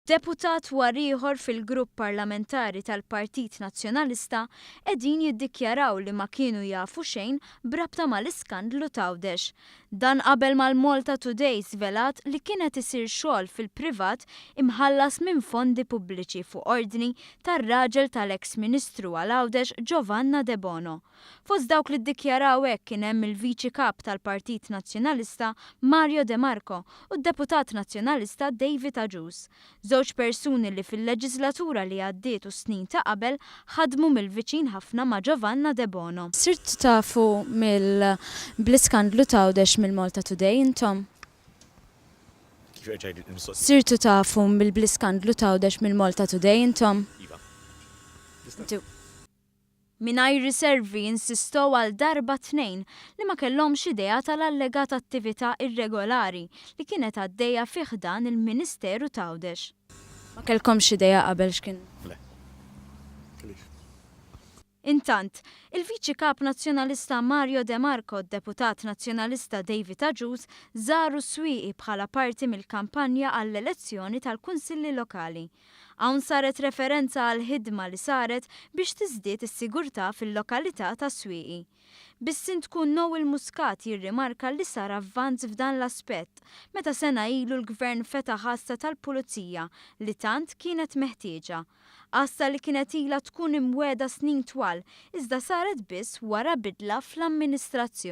Deputat wara ieħor fil-grupp parlamentari tal-Partit Nazzjonalista qegħdin jiddikjaraw li ma kienu jafu xejn b'rabta mal-iskandlu t'Għawdex. Dan qabel ma l-Malta Today żvelat li kien qed isir xogħol fil-privat imħallas minn fondi pubbliċi fuq ordni tar-raġel tal-eks Ministru għal Għawdex Giovanna Debono. Fost dawk li ddikjaraw hekk kien hemm il-Viċi Kap tal-Partit Nazzjonalista Mario De Marco u d-Deputat Nazzjonalista David Agius. Żewġ persuni li fil-leġiżlatura li għaddiet u s-snin ta' qabel ħadmu mill-viċin ħafna ma' Giovanna Debono. Sirtu tafu mill bl-iskandlu t'Għawdex mill-Malta Today intom? Kif erġa' il-mistoqsija? Sirtu tafu mill bl-iskandlu t'Għawdex mill-Malta Today intom? Iva. Mingħajr riservi insistow għal darba tnejn li ma kellhomx idea tal-allegata attività irregolari li kienet għaddejja fi ħdan il-Ministeru t'Għawdex. Ma kellkomx idea qabel x'kien? Le. Kellix. Intant, il-Viċi Kap Nazzjonalista Mario De Marco u d-Deputat Nazzjonalista David Agius żaru s-Swieqi bħala parti mill-kampanja għall-elezzjoni tal-Kunsilli Lokali. Hawn saret referenza għall-ħidma li saret biex tiżdied is-sigurtà fil-lokalità tas-Swieqi. Bis-Sindku Noel Muscat jirrimarka li sar avvanz f'dan l-aspett meta sena ilu l-Gvern fetaħ għassa tal-Pulizija li tant kienet meħtieġa. Għassa li kienet ilha tkun imwiegħda snin twal iżda saret biss wara bidla fl-amministrazzjoni.